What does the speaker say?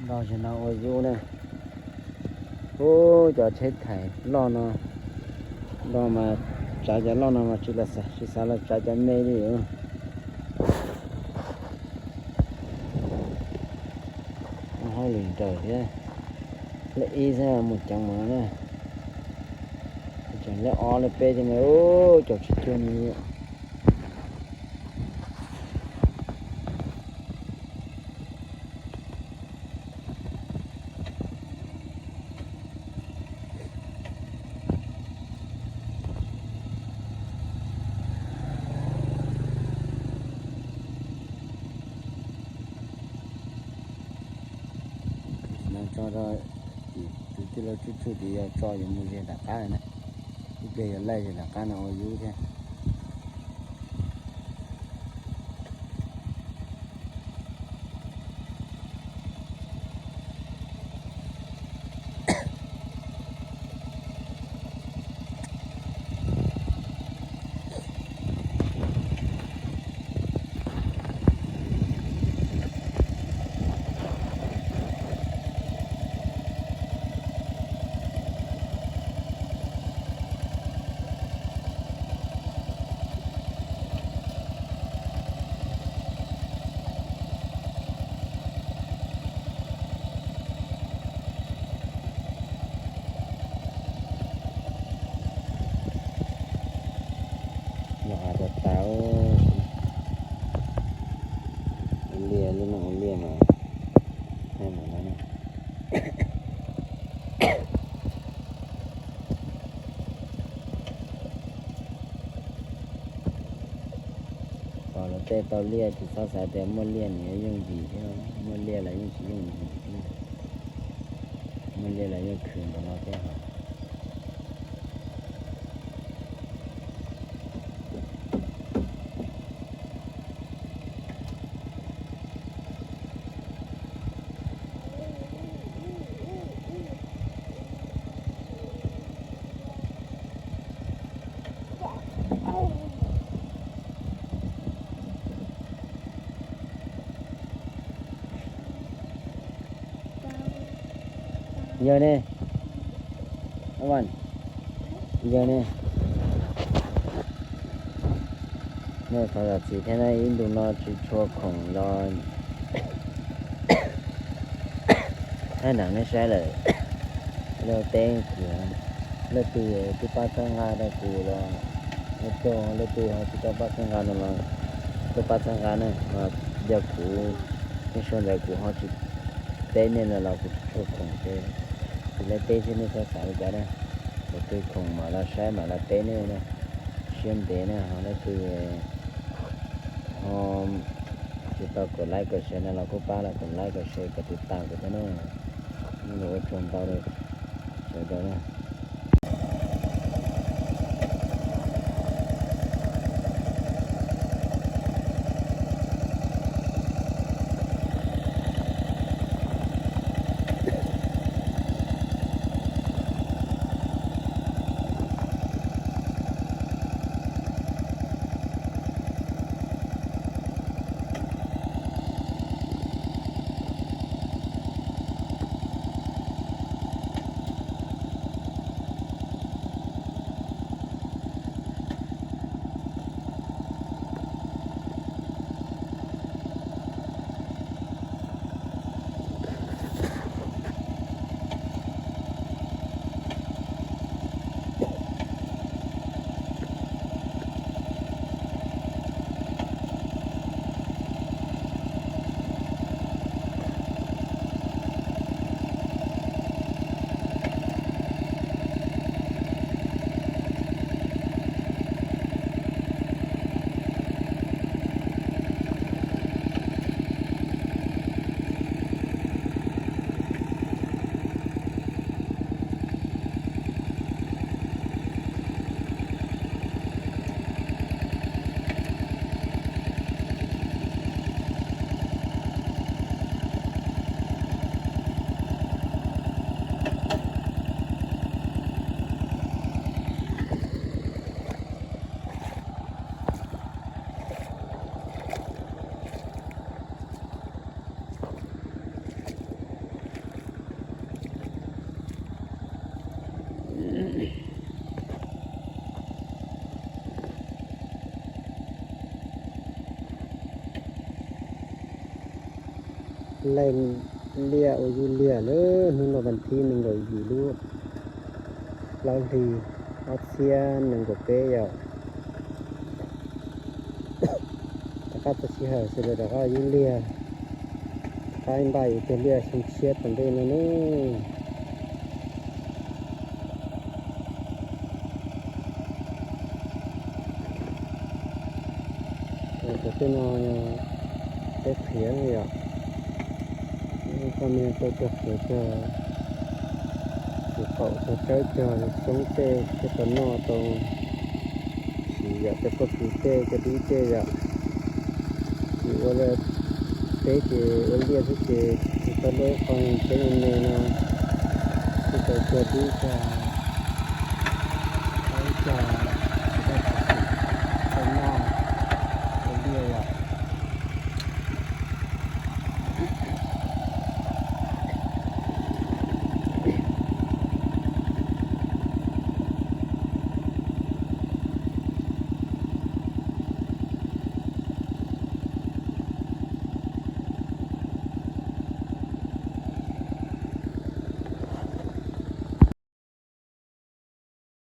Nrog zaum no ua yub na. Ub, cov tsheb thaim loj no, nrog mas tsav cov loj no mas tsis los xav, tsis xav los tsav cov me li. Hauj lwm nrawm thiab, lej ib xwb mus ceev mus no na. Tseem lej ob lej peb thiab mas ub, caum tsis cuag li. No tso rau, tus tij laug Tswb Tswb tias yog tso yuav mus ze tom qab na, ib pliag yuav laij ze tom qab no ua yub thiab. Los hav tas tas, ua liaj lub neej ua liaj mas, no. Pom luag tej tau liaj tsis txhob xav tias muaj liaj nws yuav yooj yim thiab, muaj liaj los yeej tsis yooj yim thiab, muaj liaj los yeej khwv npaum no thiab os. Yog ne, yog ne, nej thov zam txim thiab na, ib ntu no tsis tshua khoom los, thaj neeb nej saib lawm, lawv teb kuv, leej twg twb pab txhawb nqa rau kuv los, nej tuaj, leej twg ho tsis tau pab txhawb nqa no los tuaj pab txhawb nqa na, yog kuv, nej sau ntawv kuv ho tsis teb nej no los kuv tsis tshua khoom ces, tsis lawv teb thiab nej txhob xav li cas na, leej twg khoom mam los saib mam los teb nej na, siab ntev na, ho leej twg ho tsis tau kom like kom share no los kuj pab los kom like kom share kom tiv tas kuv thiab na, ua tsaug ntau sawv daws na. Laij liaj ua yuj liaj lawm. Hnub no vas thib nees nkaum yim lub plaub hlis ob txhiab nees nkaum peb yom. Rov qab txog sij hawm sawv daws rov qab yuj liaj, rov qab npaj yuav cog liaj xyoo tshiab tom ntej no nawb. Cov tej no teb qhiav yom, poj niam tau cog qhiav cog txiv qaum cog tsawb cog xyoob tej thiaj tau noj tau siv yom, cov pob kws tej cov dib tej yom. Ces ua peb ces ua liaj xwb ces tsis tau luaj ib qho teb me me no, thiaj tau cog dib cog